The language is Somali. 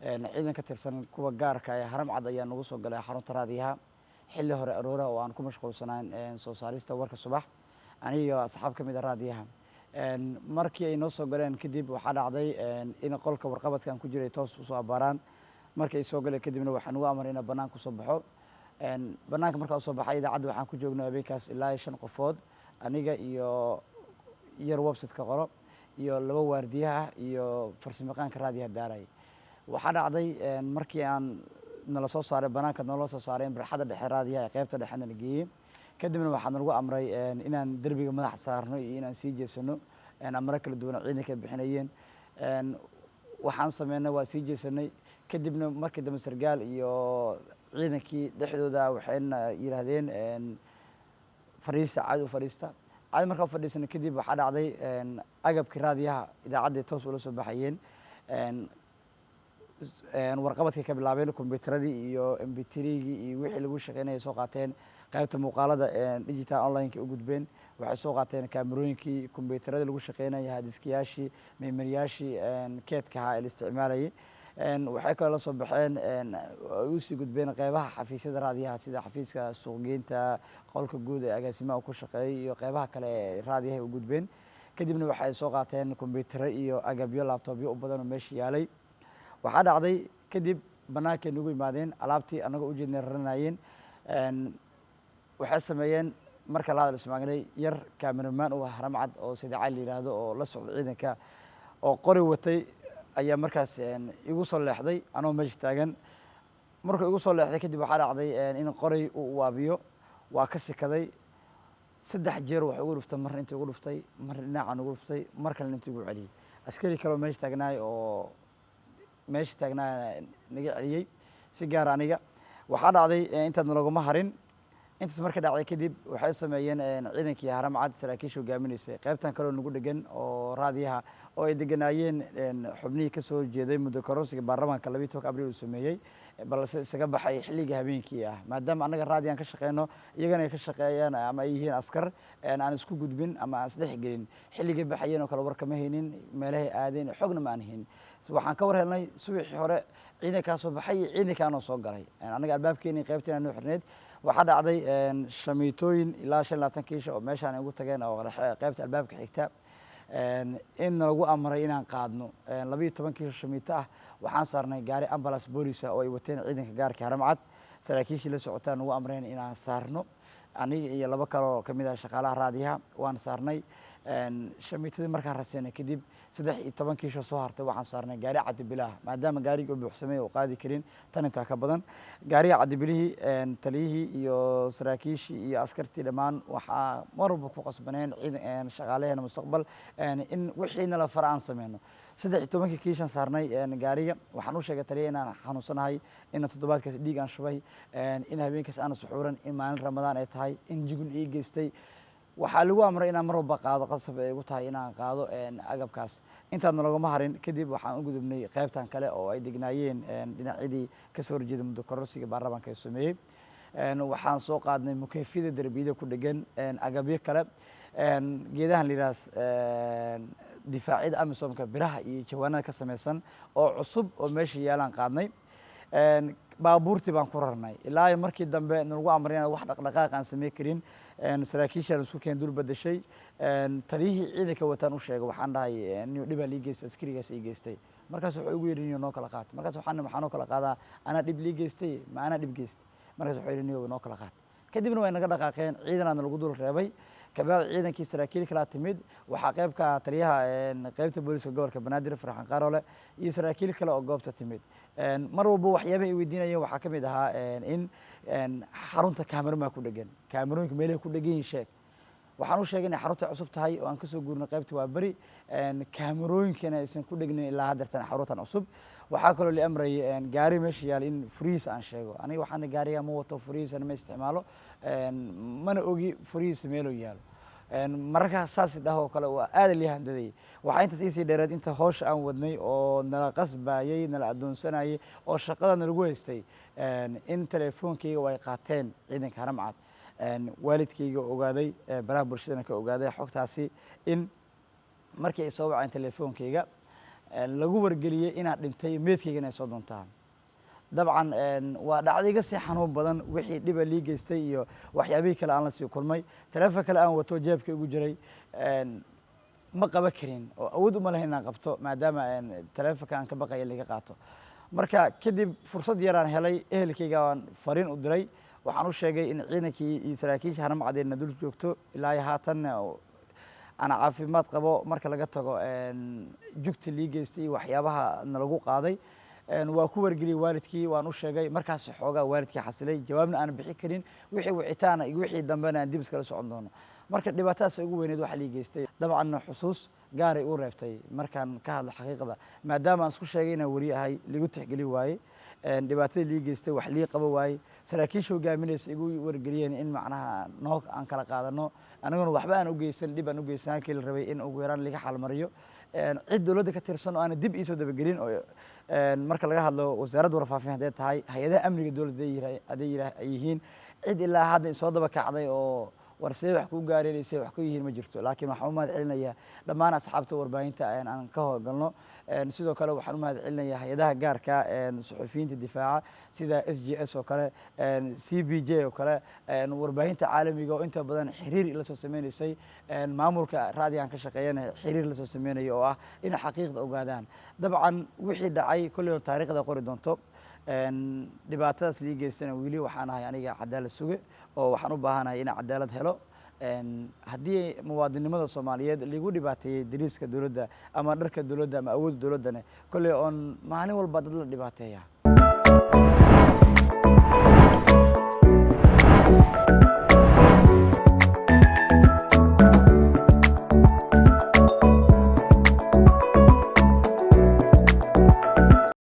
Ciidan ka tirsan kuwa gaarka ee Haramcad ayaa nagu soo galay xarunta raadiyaha xilli hore aroora oo aan ku mashquulsanaan soo saarista warka subax, aniga asxaab ka mid a raadiyaha. Markii ay noo soo galeen kadib, waxaa dhacday in qolka warqabadka aan ku jiray toos usoo abaaraan. Markii ay soo galeen kadibna, waxaa nagu amray inaan banaanka usoo baxo. Banaanka markaa usoo baxay, idaacadda waxaan ku joognay habeenkaas ilaa shan qofood: aniga iyo yar website-ka qoro iyo laba waardiyaha iyo farsamayaqaanka raadiyaha daaray. Waxaa dhacday markii aan nala soo saaray banaanka, nala soo saaray barxadda dhexe raadiyaha ee qeybta dhexe nala geeyey. Kadibna waxaa nalagu amray inaan derbiga madaxa saarno iyo inaan sii jeesano. Amaro kala duwan ciidanka bixinayeen waxaan sameynay, waa sii jeesanay. Kadibna markii dambe sargaal iyo ciidankii dhexdooda waxayna yidhaahdeen, "Fadhiista, caadi u fadhiista." Caadi markaa u fadhiisanay kadib, waxaa dhacday agabkii raadiyaha idaacaddii toos ula soo baxayeen. Warqabadkay ka bilaabeen, kombyuteradii iyo MP3-gii iyo wixii lagu shaqeynayay soo qaateen. Qaybta muuqaalada digital online-ka u gudbeen, waxay soo qaateen kaamerooyinkii, kombyuteradii lagu shaqeynayay, hard disk-iyaashii, memory-yaashii keedka ahaa ee la isticmaalayay. Waxay kaloo la soo baxeen, ay usii gudbeen qeybaha xafiisyada raadiyaha, sida xafiiska suuqgeynta, qolka guud ee agaasimaha ku shaqeeyay iyo qeybaha kale ee raadiyaha u gudbeen. Kadibna waxay soo qaateen kombyutero iyo agabyo laptop-yo u badan oo meesha yaalay. Waxaa dhacday kadib bannaankay nagu yimaadeen, alaabtii annagoo ujeednay raranayeen. Waxay sameeyeen marka la hadal ismaagnay, yar cameraman u ah Haramcad oo Sadacali la yidhaahdo oo la socda ciidanka oo qori watay ayaa markaas igu soo leexday anoo meesha taagan. Markuu igu soo leexday kadib, waxaa dhacday in qoray uu waabiyo. Waa ka sikaday. Saddex jeer wax ugu dhuftay, marna inta ugu dhuftay, marna dhinacan ugu dhuftay, mar kalena inta ugu celiyey. Askari kaleo meesha taagnaay oo meesha taagnaa naga celiyey si gaara aniga. Waxaa dhacday intaadna laguma harin. Intaas marka dhacday kadib, waxay sameeyeen ciidankii Haramcad, saraakiisha hogaaminaysay, qaybtan kaleo nagu dhegan oo raadiyaha oo ay deganaayeen xubnihii kasoo jeeday muddo kororsiga baarlamaanka 12-ka Abriil uu sameeyey, balse isaga baxay xilliga habeenkii ah. Maadaama annaga raadiyan ka shaqeyno, iyagana ay ka shaqeeyaan ama ay yihiin askar, aan isku gudbin ama aan isdhex gelin. Xilligay baxayeen oo kale war kama haynin, meelahay aadeen xogna ma aan haynin. Waxaan ka war helnay subaxii hore ciidankaa soo baxay iyo ciidankaanoo soo galay. Annaga albaabkeeni qaybteena noo xirneyd. Waxaa dhacday shamiitooyin ilaa 25 kiisha oo meeshaan ay ugu tageen oo qaybta albaabka xigta in lagu amray inaan qaadno. 12 kiisho shamiito ah waxaan saarnay gaari ambulance boolisa oo ay wateen ciidanka gaarka Haramcad. Saraakiishii la socotaan nagu amreen inaan saarno, aniga iyo laba kaloo kamid ah shaqaalaha raadiyaha. Waan saarnay shamiitadii. Markaan raseynay kadib, 13 kiisho soo hartay waxaan saarnay gaari cabdibilaah, maadaama gaarigii u buuxsamay oo qaadi karin tan intaa ka badan. Gaariga cabdibilihii, taliyihii iyo saraakiishii iyo askartii dhammaan waxaa mar walba ku qasbaneen ciidan shaqaalaheena Mustaqbal in wixiina la fara aan sameyno. 13-kii kiishan saarnay gaariga. Waxaan u sheegay taliya inaan xanuunsanahay, inaan toddobaadkaas dhiig aan shubay, in habeenkaas aana suxuuran, in maalin Ramadaan ay tahay, in jigun ii geystay. Waxaa lagu amray inaan mar walba qaado, qasab ay igu tahay inaan qaado agabkaas. Intaadna laguma harin. Kadib waxaan u gudubnay qaybtan kale oo ay degnaayeen dhinacyadii kasoo horjeeda muddo kororsiga baarlamaanka ee sameeyey. Waxaan soo qaadnay mukeyfyada derbiyada ku dhegan, agabyo kale, geedahan la yidhaha difaacyada Amisomka, biraha iyo jawaanada ka samaysan oo cusub oo meesha yaalaan qaadnay. Baabuurtii baan ku rarnay ilaa iyo markii dambe nalagu amray inaan wax dhaqdhaqaaq aan samey karin. Saraakiishaan isku keen dul bedeshay. Taliyihii ciidanka wataan u sheegay. Waxaan dhahay, "Niyo, dhibaa lii geystay, askarigaas ii geystay." Markaas wuxuu igu yidhi, "Niyo, noo kala qaad." Markaas waxaan, "Maxaa noo kala qaadaa? Anaa dhib lii geystay, ma anaa dhib geystay?" Markaas wuxuu yidhi, "Niyo, noo kala qaad." Kadibna way naga dhaqaaqeen, ciidanaana lagu dul reebay. Kabacdi ciidankii saraakiil kalaa timid. Waxaa qeybka taliyaha qeybta booliska gobolka Banaadir, Farxan Qaroole, iyo saraakiil kale oo goobta timid. Mar walba waxyaabaha ay weydiinayeen waxaa ka mid ahaa in xarunta kaameroma ku dhegan, kaamerooyinka meelahay ku dhegan yihiin sheeg. Waxaan u sheegay inay xarunta cusub tahay oo aan kasoo guurnay qaybta waa beri, kaamerooyinkana aysan ku dhegnin ilaa haddeertan xaruntan cusub. Waxaa kaloo la amrayay gaari meesha yaal in furihiisa aan sheego. Aniga waxaana gaariga ma wato, furihiisana ma isticmaalo, mana ogi furihiisa meeluu yaalo. Mararkaa saas dhah oo kale waa aada lii handadayay. Waxaa intaas iisii dheereed, inta hawsha aan wadnay oo nala qasbayey, nala addoonsanayay oo shaqada nalagu haystay, in telefoonkayga ay qaateen ciidanka Haramcad. Waalidkayga ogaaday, baraha bulshadana ka ogaaday xogtaasi, in markii ay soo waceen telefoonkayga. Lagu wargeliyey inaan dhintay, meedkayga inay soo doontaan. Dabcan waa dhacdo iga sii xanuun badan wixii dhiba lii geystay iyo waxyaabihii kale aan la sii kulmay. Taleefon kale aan wato jeebka igu jiray ma qaba karin oo awood uma lahayn inaan qabto, maadaama taleefonka aan ka baqaya in laga qaato. Marka kadib fursad yaraan helay, ehelkayga aan fariin u diray. Waxaan u sheegay in ciidankii iyo saraakiisha Haramcadeenna dul joogto ilaa iyo haatan ana caafimaad qabo, marka laga tago jugta lii geystay iyo waxyaabaha nalagu qaaday. Waa ku wargeliyey waalidkii, waan u sheegay. Markaas xoogaa waalidkii xasilay, jawaabna aan bixi karin, wixii wicitaana iyo wixii dambena aan dib iskala socon doono. Marka dhibaatadaas ugu weyneed waxa lii geystay, dabcanna xusuus gaaray u reebtay markaan ka hadlo xaqiiqda, maadaama aan isku sheegay inaan weri ahay, liigu tixgelin waaye, dhibaatada lii geystay wax lii qaba waaye, saraakiisha hogaaminaysa igu wargeliyeen in macnaha noo aan kala qaadano, aniguna waxba aan u geysan, dhib aan u geysan, halkii la rabay in ugu yaraan liga xalmariyo. Cid dowladda ka tirsan oo aana dib iisoo dabagelin oo marka laga hadlo wasaaradda warfaafin hadday tahay, hay-adaha amniga dowladda hadday ay yihiin, cid ilaa hadda isoo daba kacday oo war see wax kuu gaareen, see wax ku yihiin, ma jirto. Laakiin waxaan u mahad celinayaa dhammaan asxaabta warbaahinta aan ka howlgalno. Sidoo kale waxaan u mahad celinayaa hay-adaha gaarka suxufiyiinta difaaca, sida SJS oo kale, CPJ oo kale, warbaahinta caalamiga oo inta badan xiriir la soo sameynaysay, maamulka raadiga aan ka shaqeeyana xiriir la soo sameynaya oo ah in xaqiiqda ogaadaan. Dabcan wixii dhacay kolley taariikhda qori doonto. Dhibaatadaas lii geystana weli waxaan ahay aniga cadaalad suge oo waxaan u baahanahay inaan cadaalad helo. Haddii muwaadinimada Soomaaliyeed liigu dhibaateeyey dariiska dowladda ama dharka dowladda ama awoodda dowladdana, kolley oon maalin walba dad la dhibaateeya.